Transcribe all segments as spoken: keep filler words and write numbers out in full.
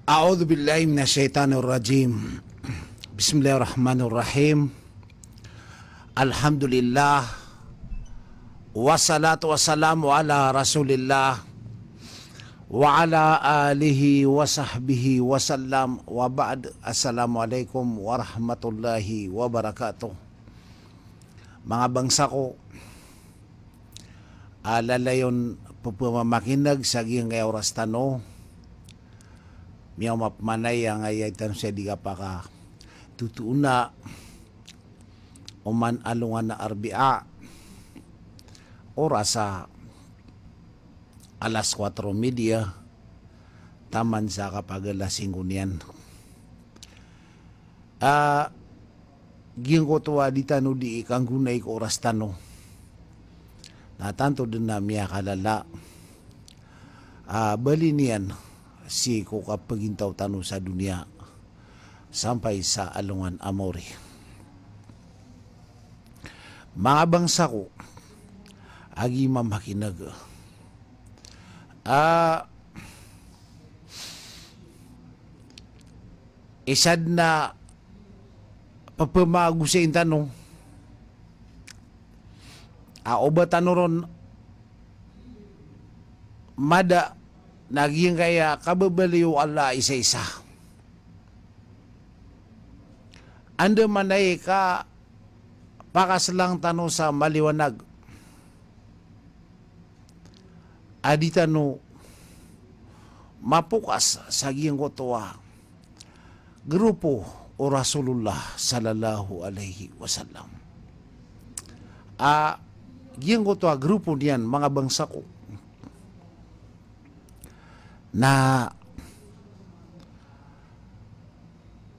A'udhu billahi minash shaitanir rajim. Bismillahirrahmanirrahim. Alhamdulillah. Wassalatu wassalamu ala Rasulillah wa ala alihi wa sahbihi wa sallam. Wa ba'd. Assalamualaikum warahmatullahi wabarakatuh. Manga bangsa ko, a lalayon pepemamakineg sa giyangkaya oras tano. Miyaoma pman a aya tano sa di kapakatotoona oman alongan a Arbia, oras a alas kuwatro medya taman sa kapag alas singko niyan. A giyangkoto a di tano di kanggonai ko oras tano na tanto den a miyakalala a bali niyan sii ko kapagintaw tano sa doniya sampay sa alongan a maori. Manga bangsa ko a gimamakineg, a isa den a pepemagosain tano a oba tano ron mada na giyangkaya kababaloy o Allah a isaisa. Andamanaya i kapakaselang tano sa maliwanag a di tano mapokas sa giyangkoto a grupo o Rasulullah sallallahu alaihi wasallam. A giyangkoto a grupo niyan, manga bangsa ko, na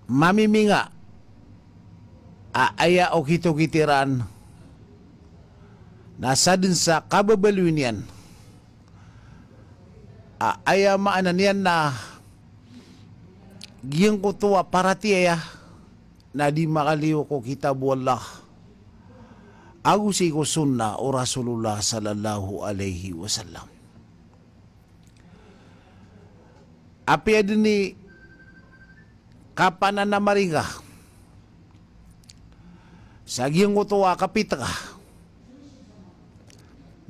mamiminga a aya okit-okit iran na sadn sa kababaloy niyan a aya maana niyan na giyangkoto a paratiyaya na di makaliyo ko kitab o Allah ago sii ko sunnah o Rasulullah sallallahu alaihi wasallam. Apiya dn i kapananamaringa sa giyangkoto a kapitaka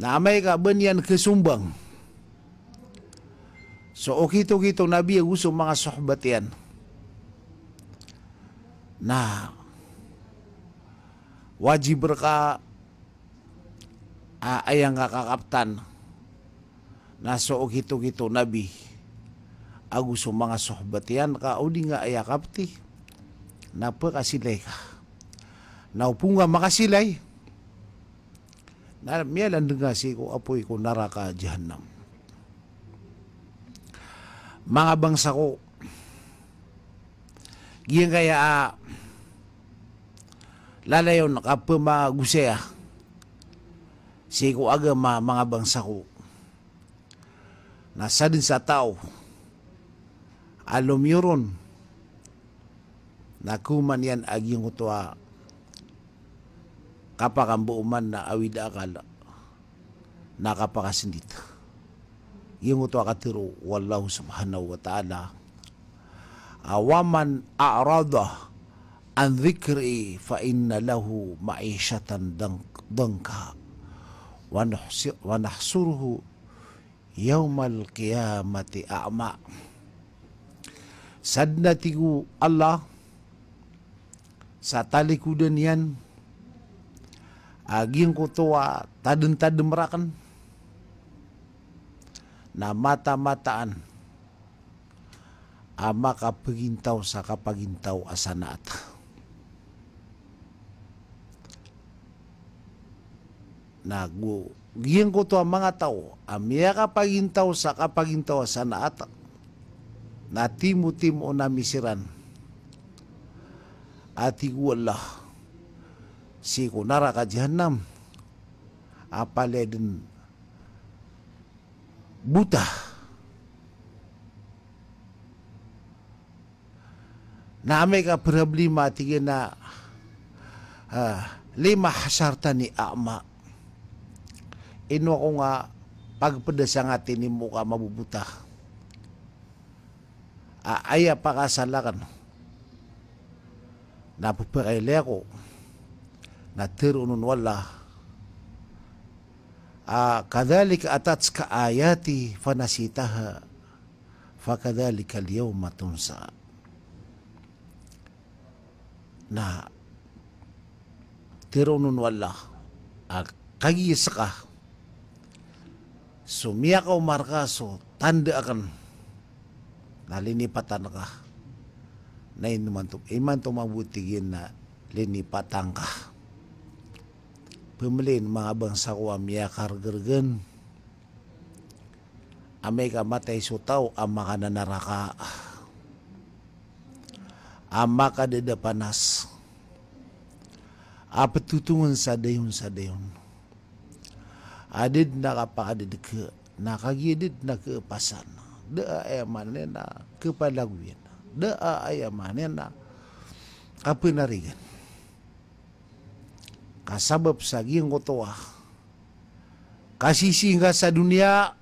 na amay ka ba niyan khasombang so okit-okit o Nabi ago so manga sohbat iyan, na wajib rka a aya ngka kakaptan na so okit-okit o Nabi ago so manga sohbat iyan, ka o di ngka aya kapti na pkasilay ka. Na opama ka makasilay na miyalandng ka sii ko apoy ko naraka jahannam. Manga bangsa ko, giyangkaya a lalayon kapemagosaya sii ko agama, manga bangsa ko, na sadn sa taw a lomiyoron na khaoma niyan a giyangkoto a kapakambooman na awid a akal na kapakasndit. Giyangkoto a katharo o Allah subhanahu wa ta'ala a, "Wa man a'rada an dhikri fa inna lahu ma'ishatan dank-, danka wa nuhsi-, wa nahsuruhu yawmal qiyamati a'ma." Sadn a tig o Allah sa talikodan iyan a giyangkoto a tadntadm rakn na mata-mataan a makapagintaw sa kapagintaw a sanaat. Na go giyangkoto a manga taw a miyakapagintaw sa kapagintaw a sanaat na timotimoon ami siran, a tig o Allah, sii ko naraka jahannam a palaya dn bota. Na amay ka problema, tig iyan a, ah, "Lima hashartani a'ma?" Ino ako nga pagpda sangkai a tinimo ka mabobota? a aya pakasala akn na pphakailay ako, na tharoon o Allah a, "Kadhalika atatka ayati fanasitaha, fakadhalikal yawma tunsa." Na tharoon o Allah a, "Kagiya ska so miyakaoma rka so tanda akn na linipatan ka, na ino imanto, imanto mambo, tig iyan, na linipatan ka." Pmlin, manga bangsa ko a miyakargrgn, amay ka matay so taw a makananaraka, a makadadapanas, a ptotongn sa dayon sa dayon, a da dn a kapakadadka, na kagiya da dn a khapasan. Da a aya maana niyan na khapalagoyan. Da a aya maana niyan na kapnarigan. Ka sabap sa giyangkoto a kasisii ngka sa doniya,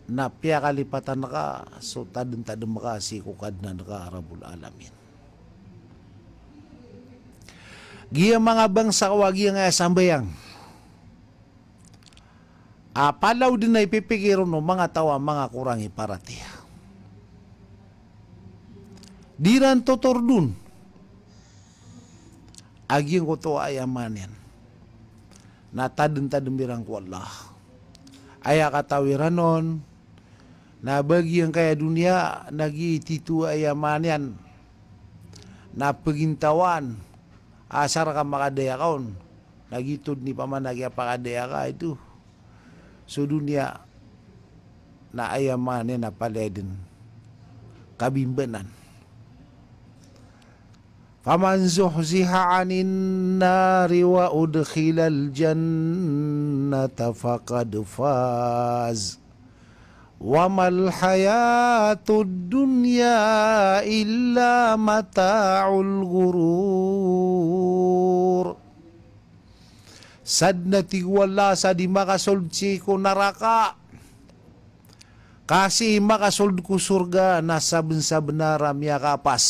na piyakalipatan ka so tadmtadm ka sii ko Kadnan ka a Rabbul Alamin. Giya manga bangsa ko a giyangkaya sambayang a palaw dn a ipipikir on o manga taw a manga korang i paratiyaya. Di iran totordon a giyangkoto a aya maana niyan na tadmtadm iran ko Allah. Aya katawi ran on na ba giyangkaya doniya na giya i tito a aya maana niyan na pagintawan a asar ka makadaya ka on, na giyoto dn i pamana a kiyapakadaya ka ito so doniya, na aya maana niyan na palaya dn kabimbanan. Faman zuhziha 'anin nari wa udkhilal jannata faqad faz. Wa mal hayatud dunya illa mata'ul ghurur. Sadn a tig o Allah sa di makasold sii ko naraka, ka sii makasold ko sorga na sabnsabnar a miyakapas.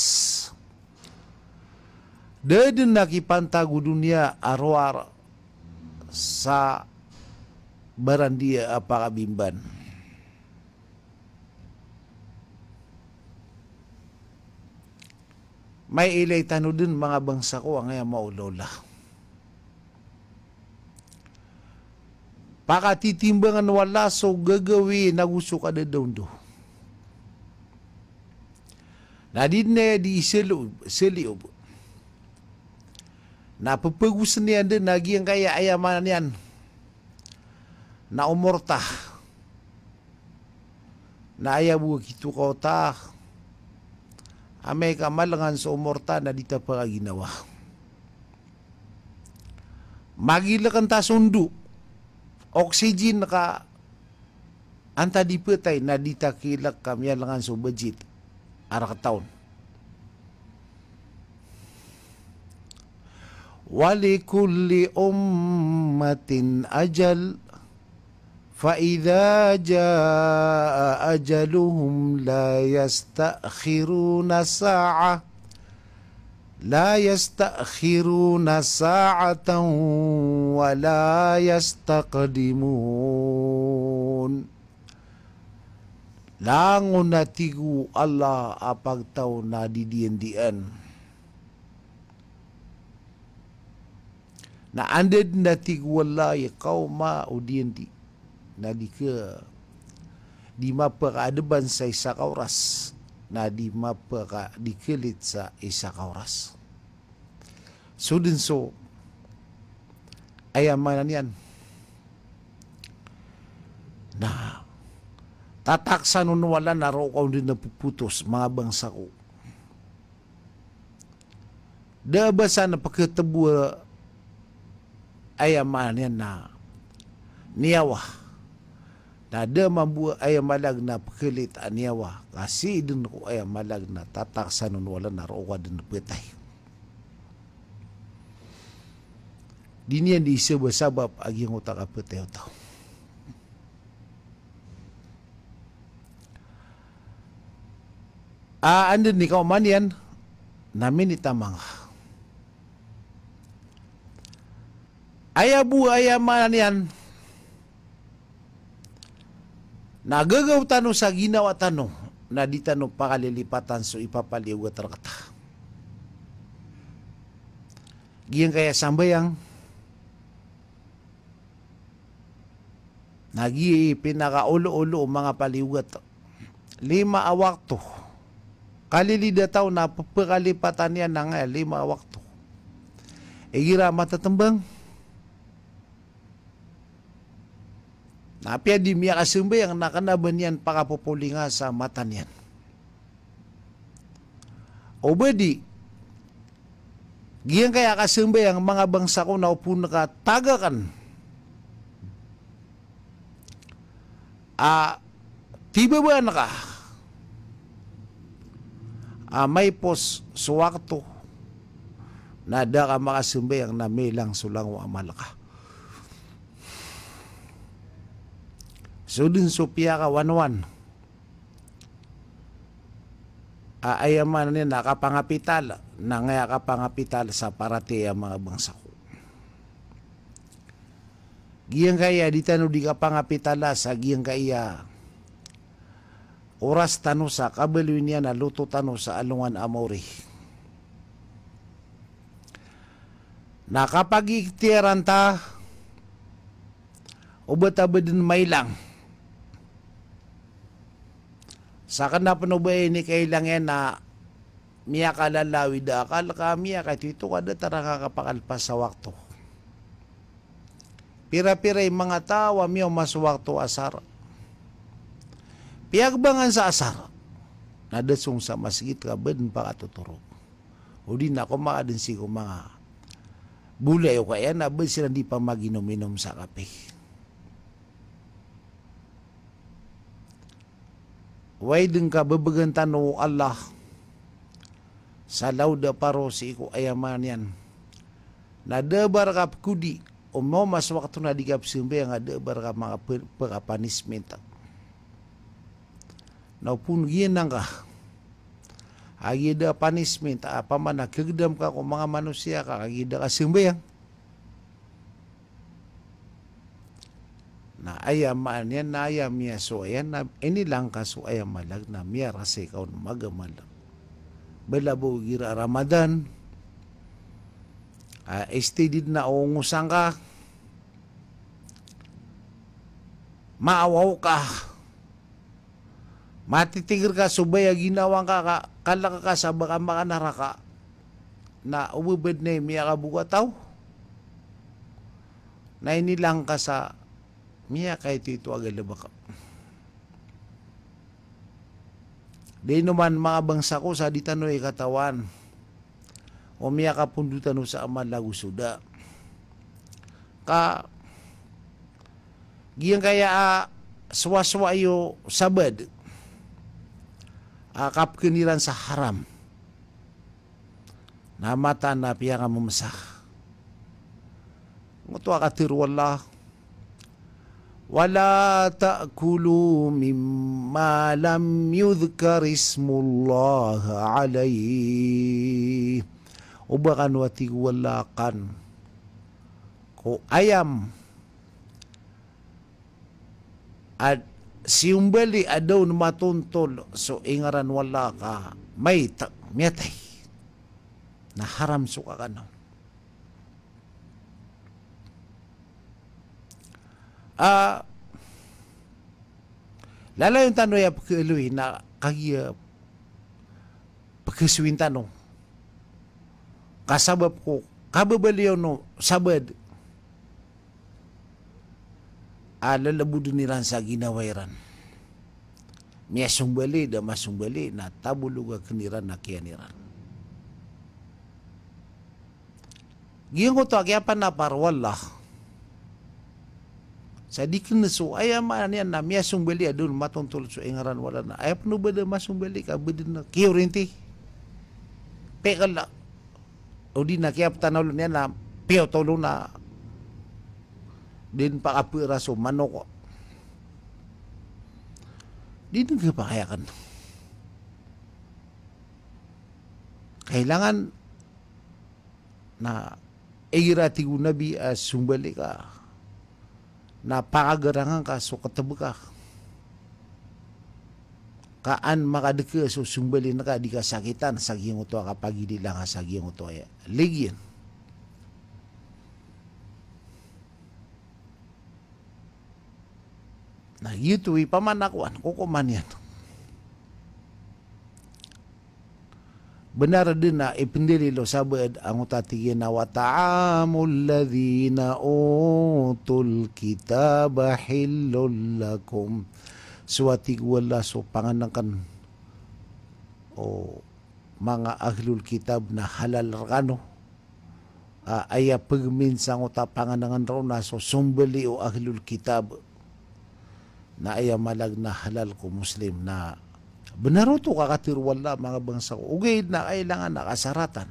Da dn a kipantag o doniya a rowar sa barandiya a pakabimban. Mailay tano dn manga bangsa ko angkaya maolaola. Pakatitimbangan o Allah so gagawii nago so kadadaondo. Na di dn aya di isaliob, saliob. Na pphagosan iyan dn a giyangkaya aya maana niyan na omor ta. Na aya bo a kito ka ota, amay ka malangan so omor ta na di ta pakaginawa. Magilkn ta so ndo, oxygen ka antaa di phatay na di ta kilk ka miyalangan so budget a rk taon. Wa likulli ummatin ajal, fa idha jaa ajaluhum la yasta'khiruna sa'ah, la yasta'khiruna sa'atan wa la yastaqdimun. Langon a tig o Allah a pagtaw na di diyandian. Na anda dn a tig o Allah i kaoma o diyandi na di ka, di mapakaadban sa isa ka oras, na di mapaka, di khalit sa isa ka oras. So dn so aya maana niyan na tataksan on o Allah na roo ka on dn a ppotos, manga bangsa ko. Da a ba san a pkhatbo a aya maana niyan na niyawa. Na da mambo a aya maana na pkhalit a niyawa, ka sii dn ko aya maana na tataksan on o Allah na roo ka dn a phatay. Di niyan di isabasabap a giyangkoto a kaphatay o taw. A, anda i kaoma niyan na minitamang. Aya bo, aya maana niyan na gagaw tano sa ginawa tano na di tano pakalilipatan so ipapaliyogat rkta. Giyangkaya sambayang na giya i pinakaoloolo o manga paliyogat. Lima a wakto. Kalilid a taw na pphakalipatan iyan angkaya lima a wakto. Igira matatmbang na apiya di miyakasambayang na kna ba niyan pakapopolinga sa mata niyan. O ba di, giyangkaya kasambayang, manga bangsa ko, na opama ka taga kn a tibabaan ka a maipos so wakto na da ka makasambayang na milang so langowan a amal ka. So dn so piyakawanwan a aya maana niyan na kapangapital, na angkaya kapangapital sa paratiyaya, manga bangsa ko. Giyangkaya di tano di kapangapitala sa giyangkaya oras tano sa kabaloy niyan a loto tano sa alongan a maori. Na kapagiktiyaran ta o ba ta ba dn mailang. Sa kna pn o ba inikailang iyan na miyakalalawid a akal ka, miyakaitoito ka, da ta rka kapakalpas sa wakto. Pira-pira i manga taw a miyaoma so wakto asar, piyagbangan sa asar na da song sa masgit ka ba dn pakatotoro. O di na komaadn sii ko manga bolay o kaya na ba siran di pamaginom-inom sa kape. Way dn ka bbgan tano o Allah sa laod a paro sii ko aya maana niyan na da a ba rka pkodi o maoma so wakto na di ka psambayang a da a ba rka manga p-, pkapanisment. Na opama giyanan ka a giya da a panisment a pamana kagdam ka ko manga manosiya ka a giya da ka sambayang. Na aya maana niyan na aya miyasowa iyan na inilang ka so aya malag na miyarasay ka on magamal. Bala bo igira Ramadan a, steady dn a ongosang ka, maawaw ka, matitigr ka so baya ginawa ngka ka, kalk ka sa ba ka makanaraka. Na o ba badn i miyakaboka taw na inilang ka sa miyakaitoito a galbk. Di ino man manga bangsa ko sa di tano ikatawan o miyakapondo tano sa amal ago so da. Ka giyangkaya a sowasowa iyo sabad a kapkn iran sa haram na mataan a piyakamomsa. Ngoto a katharo o Allah, "Wala ta'kulu mimma lam yudhkar ismullahi alayh." O ba kano, a tig o Allah, kan ko ayam a siyombali a da on matontol so ingaran o Allah ka mayt, miyatay. Na haram so kakana on. A, lalayon tano aya pkhaaloy na kagiya pkhasowin tano ka sabap ko kababaliyaw o sabad a lalabodn iran sa ginawa iran. Miyasombali, da masombali, na tabolog akn iran na kiyan iran. Giyangkoto a kiyapanapar o Allah sa di kn so, aya maana niyan na miyasombali a da on matontol so ingaran o Allah na aya pn o ba da masombali ka ba dn kiyorinti, pikla, odi na kiyaptanaw niyan na piyotol on a dn pakapera so manok. Di dn khapakay akn. Kailangan na igira tig o Nabi a sombali ka na pakagerangan ka so ketebek ka. Ka an makadeke so sombali ngka di ka sakitan sa giyangkoto a kapagililang a sa giyangkoto a ligin. Na giyoto i pamanakowan ko koman iyan. Benar den a ipendalil o sabaad angkoto a tig iyan a, "Wa ta'amul ladhina utul kitaba hillul lakum." So a tig o Allah so pangenengken o manga ahlul kitab na halal rekano. A, aya pegemin sangkoto a pangenengen ron na so sombali o ahlul kitab. Na aya malag na halal ko Muslim na benar oto ka katero o Allah, manga bangsa ko. Ogaid na kailangan a kasaratan.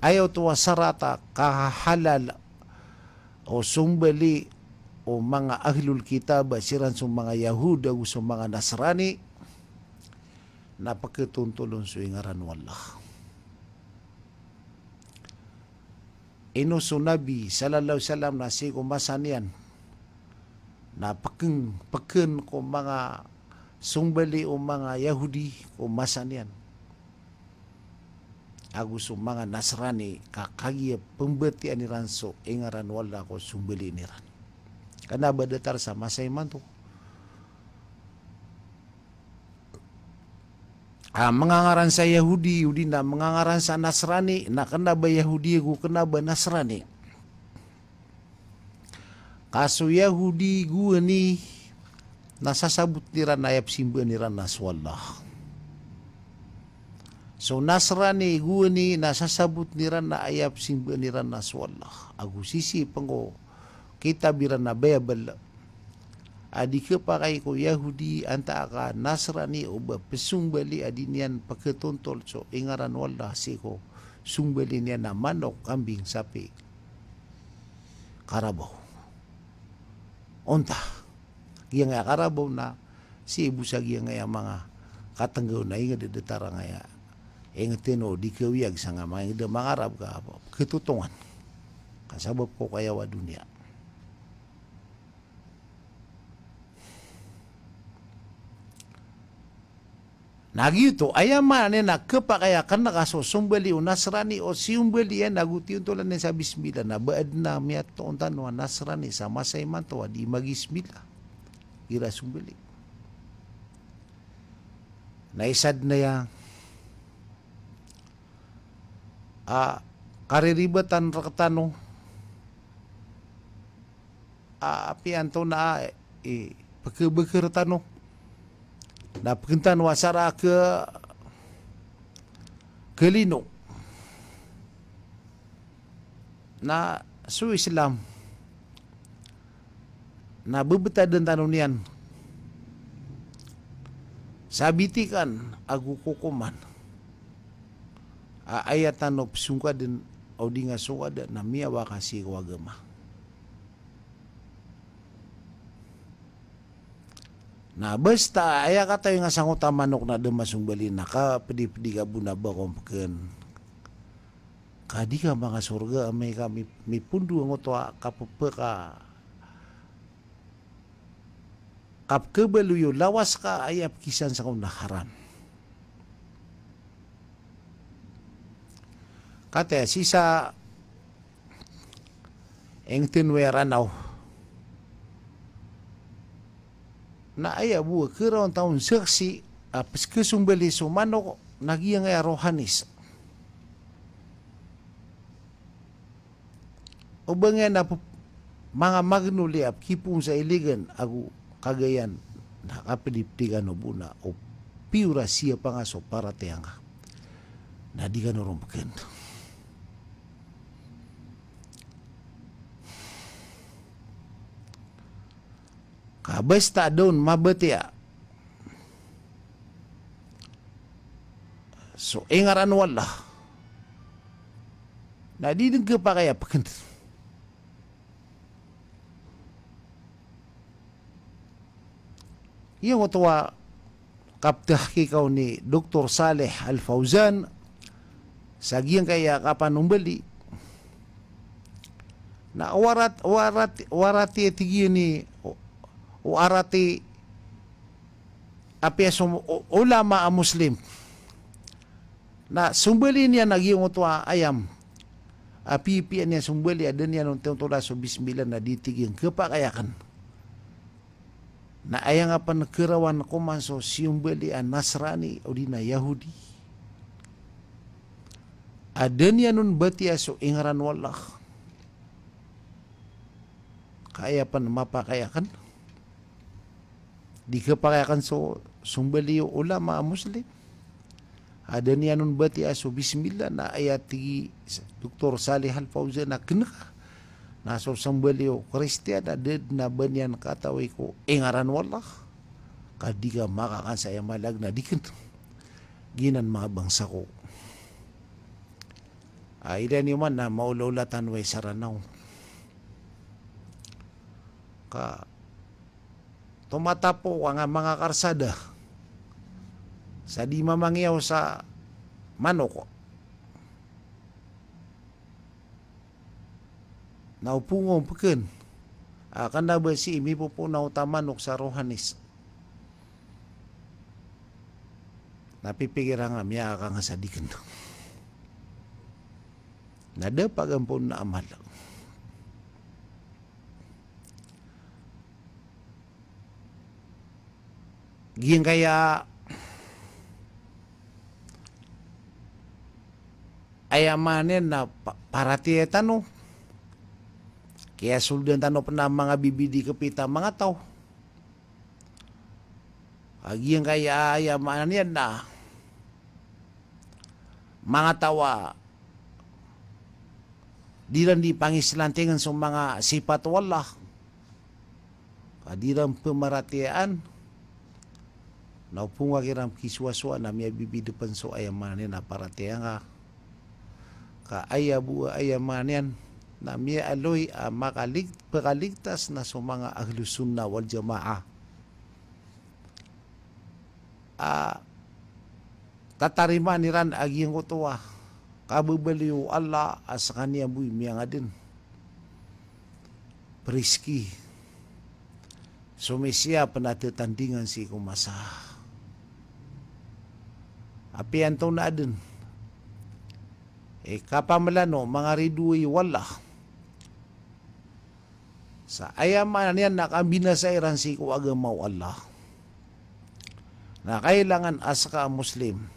Aya oto a sarat a kahahalal o sombali o manga ahlul kitab, siran so manga Yahud ago so manga Nasrani, na peketontol on so ingaran o Allah. Ino so Nabi sallallahu alaihi wasallam na sii ko masa niyan na peken, peken ko manga sombali o manga Yahudi ko masa niyan ago so manga Nasrani, ka kagiya pembatian iran so ingaran o Allah ko sombali iran. Kena ba datar sa masa imanto a mengangaran sa Yahudi, odi na mengangaran sa Nasrani, na kena ba Yahudi ago kena ba Nasrani. Ka so Yahudi gowani na sasabot iran a aya pesimbaan iran na so Allah. So Nasrani gowani na sasabot iran a aya pesimbaan iran na so Allah. Ago sisii pen ko kitab iran a Bible a di kepakay ko Yahudi antaa ka Nasrani o ba pesombali a di niyan peketontol so ingaran o Allah sii ko sombali niyan a manok, kambing, sapi, karabaw, onta. Giyangkaya karabaw na sii bo sa giyangkaya manga katenggaw na inged a datar angkaya inged tano di kawiyag sangka manga inged a manga Arab ka ketotongan ka sabap ko kayawa doniya. Na giyoto, aya maana niyan na kepakay a kena ka so sombali o Nasrani o siyombali iyan ago tiyontolan iyan sa bismillah, na ba aden a miyatoon tano a Nasrani sa masa imanto a di magbismillah igira sombali. Na isa den aya a kariribatan rektano a apiya antonaa i pekebeker tano. Na peken tano a sara ke, kelino. Na so Islam na bebetaden tano niyan sa bitikan ago kokoman a aya tano pesongkaden o di nga songkaden na miyawaka sii ko agama. Na basta aya katawi nga sangkoto a manok na da masombali na kapedipedi ka bo na ba ko peken. Ka di ka makasorga amay ka mi-, mipondo angkoto a kapepeka, kapekebaloy o lawas ka aya pekisan sangkoto na haram. Kataya sii sa inged tano a Ranaw na aya bo a keraon tano saksi a pekesombali so manok na giyangkaya rohanis. O ba ngiyan a pe-, manga magnoli a pekipoon sa iligan ago kagayan na kapedipedi kano bo na o piyorasiya panga so paratiyaya nga na di kano ron peken. Ka basta da on mabatiya so ingaran o Allah na di den kepakay a peken. Giyangkoto a kaptahkik aw ni Doktor Saleh Al Fauzan sa giyangkaya kapanombali. Na o arat, o arat, o arat i tig iyan i, o, o arat i apiya so, o, ulama a Muslim. Na sombali niyan a giyangkoto a ayam a pipiya niyan sombali a da niyan on tiyontola so bismillah na di tig iyan khapakay aken. Na aya nga pen kerawan ko man so siyombali a Nasrani odi na Yahudi a da niyan on batiya so ingaran o Allah. Ka aya pen mapakay aken, di khapakay aken so sombali o ulama a Muslim a da niyan on batiya so bismillah, na aya tig i Doktor Saleh Al Fauzan a ken ka na so sombali o Kristiyan a da den a ba niyan katawi ko ingaran o Allah. Ka di ka makakan sa aya malag na di ken. Giyanan manga bangsa ko. A, ilaya niyo man na maolaola tano i Saranaw. Ka tomatapo ko anga manga karsada sa di mamangiyaw sa manok. Na opama peken a kena ba sii mipopoon a ota manok sa Rohanis. Na pipikir anga miyakakanga sa di ken. Na da pagan poon a amal. Giyangkaya aya maana niyan na pa-, paratiyaya tano. Kiyasoldan tano pen a manga bibidi kepita manga taw. A giyangkaya aya maana niyan na manga taw a di ran di pangislantingan so manga sipat o Allah. Ka di ran pemaratiyayaan. Na opama kiran kisowasowa na miyabibidi pen so aya maana niyan na paratiyaya nga. Ka aya bo a aya maana niyan na miyaaloy a makalig-, pekaligtas na so manga Ahlus Sunnah wal Jamaah. A tatarimaan iran a giyangkoto a kababaloy o Allah a sekaniyan bo i miyangaden. Perizki. So misiya pen a tetandingan sii ko masa. Apiya antonaa den i kapamelano manga ridoay o Allah. Sa aya maana niyan na kambinasa iran sii ko agama o Allah. Na kailangan a seka a Muslim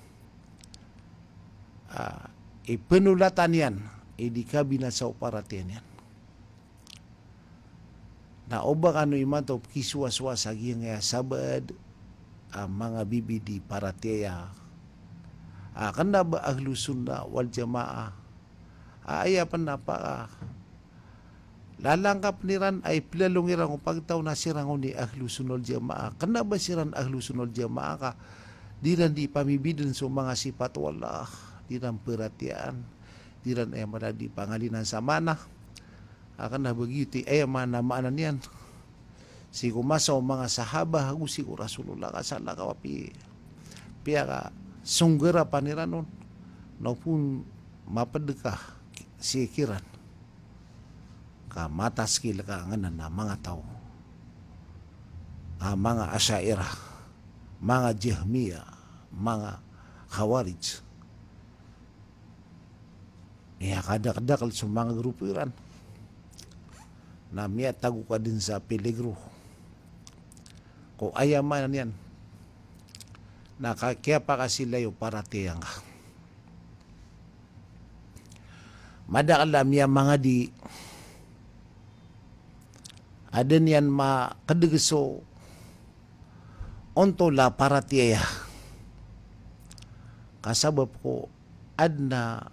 a ipenolatan iyan i di kabinasa o paratiyaya niyan. Na oba kano imanto pekisowasowa sa giyangkaya sabaad a manga bibidi paratiyaya a kena ba Ahlus Sunnah wal Jamaah. A aya pen a paka lalangkapen iran a ipelalong iran ko pagtaw na siran on i Ahlus Sunnah wal Jamaah. Kena ba siran Ahlus Sunnah wal Jamaah ka di ran di pamibiden so manga sipat o Allah, di ran peratiyayaan, di ran aya maana di pangalinan sa maana. A kena ba giyoto i aya maana, maana niyan. Sii ko masa o manga sahabah ago sii ko Rasulullah ka salakaw a pi-, piyakasonggarapan iran on. Na opama maped ka sii kiran ka mataskil ka nganan a manga taw a manga Asha'irah, manga Jahmiyah, manga Khawarij. Miyakadakdakel so manga grupo iran. Na miyatago ka den sa peligro. Ko aya maana niyan na ka-, kiyapakasilay o paratiyaya nga. Madakel a miyamangadi a da niyan makedeg so ontola paratiyaya. Ka sabap ko aden a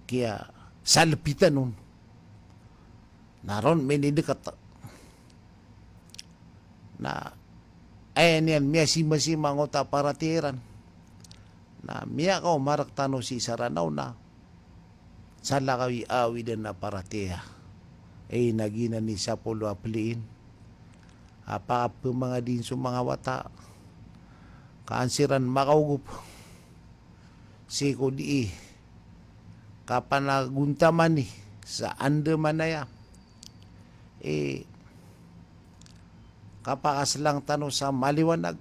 kiyasalepitan on. Na ron minideket. Na aya niyan miyasimasima angkoto a paratiyaya iran. Na miyakaoma rektano sii sa Ranao na salakaw i awidan a paratiyaya. Aya na giyanan i sapolo a peliin a pakapemangadiin so manga wata. Ka an siran makaogop sii ko dii kapanagontamani sa andamanaya i kapakaslang tano sa maliwanag.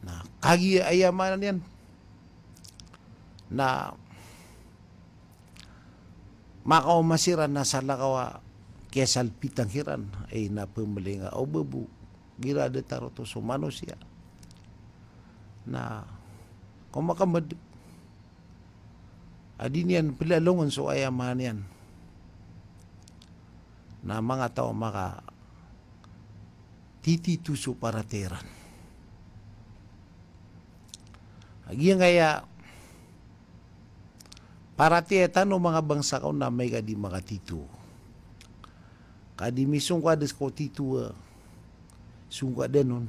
Na kagiya aya maana niyan na makaoma siran na salakaw a kiyasalpitang kiran, ay na pemalinga o babo, gira datar oto so manosiya. Na ko makamed a di niyan pelalongen so aya maana niyan na manga taw a makatitito so paratiyaya iran. A giyangkaya paratiyaya tano manga bangsa ko na amay ka di makatito. Ka di misongkad ko tito a songkad anon.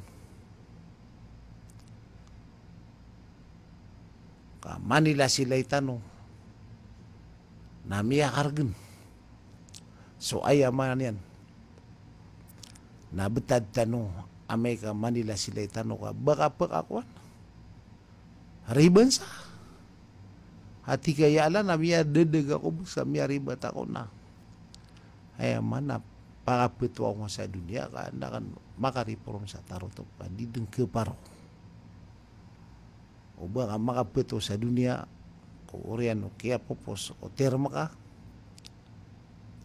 Ka manilasilay tano na miyakaregen so aya maana niyan na betad tano amay ka manilasilay tano ka ba ka pekakowan riba sa. Ati ka ya Allah na miyadedeg ako bes a miyaribat ako na aya maana pakapetowa ko sa doniya ka anda aken makariporom sa tarotop ka di den keparo. O ba ka makapetowa sa doniya ko oriyan o kiyapopos o term ka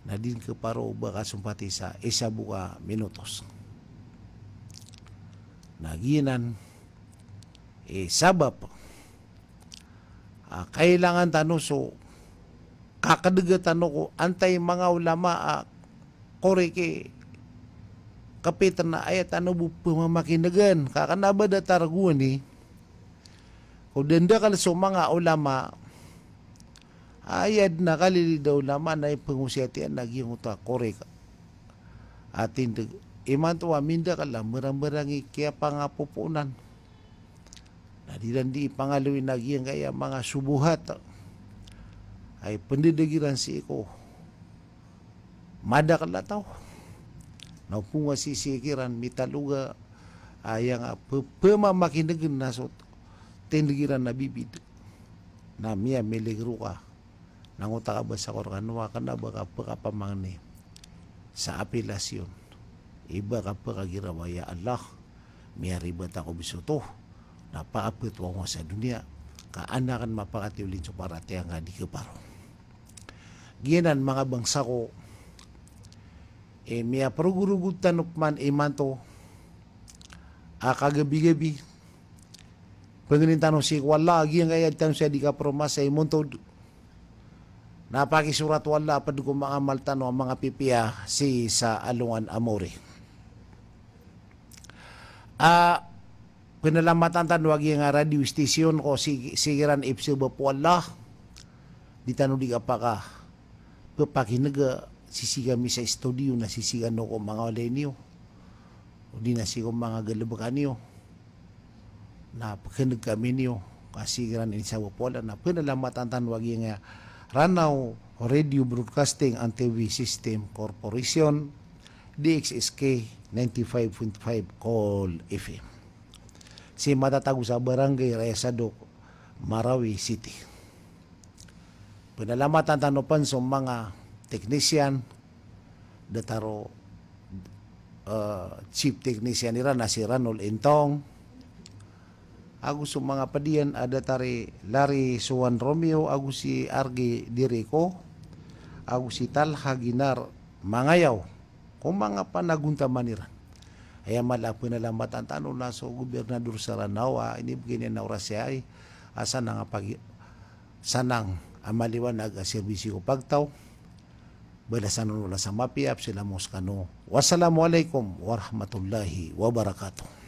na di den keparo o ba ka sompati sa isa bo ka minutos. Na giyanan i sabap a kailangan tano so kakedega tano ko antai manga ulama a korek i kapiten a aya tano bo pemamakinegan ka kena ba datar gowani ko dendakel so manga ulama. Aya den a kalilid a ulama na ipengosiyatiyan a giyangkoto a korek a tindeg. Imanto a mindakel a merang-merang i kiyapangapopoonan. Na di ran di ipangaloy na giyangkaya manga subuhat ay pendedeg iran sii ko madakel a taw. Na opama sisii kiran mitaloga a aya nga pe-, pemamakinegen na so tindeg iran na bibid. Na miyamilig roo ka. Na ngoto ka ba sa korek a noa kena ba ka pekapamangni sa apelasyon. Iba ka pekagirawa ya Allah. Miyaribat ako bes oto na pakapetowa ko sa doniya ka anda aken mapakatiwlin so paratiyaya nga di keparo. Giyanan manga bangsa ko i miyaperogorogod tano peman imanto a kagebigebi. Pengenin tano sii ko Allah a giyangkaya di tano siya di kaperomasa i montod na pakisorat o Allah a ped ko manga amal tano a manga pipiya sii sa alongan a maori. A penalamatan tano a giyangkaya radio station ko si-, sii kiran ipsebap o Allah di tano di kapaka pepakinega sisii kami sa studio na sisii kano ko manga walay niyo o di na sii ko manga galebekan iyo. Na pekeneg kami niyo ka sii kiran inisabap o Allah na penalamatan tano a giyangkaya Ranao Radio Broadcasting and T V System Corporation, D X S K ninety-five point five Cool F M. Sii matatago sa Barangay Raya Sadok, Marawi City. Penalamatan tano pen so manga technician, datar o, eh, chief technician iran na si Ranol Intong, ago so manga ped iyan a datar i Larry Suan Romeo, ago si Argi Diriko, ago si Talha Ginar Mangayaw. Ko manga panagontaman iran. Aya mala a penalamatan tano na so gobernador sa Ranao a inibegay niyan a oras iyan a sanang a pagi-, sanang a maliwanag a serbisyo ko pagtaw. Balasan on o Allah sa mapiya, psalamo sekano. Wassalamu alaikum warahmatullahi wabarakatuh.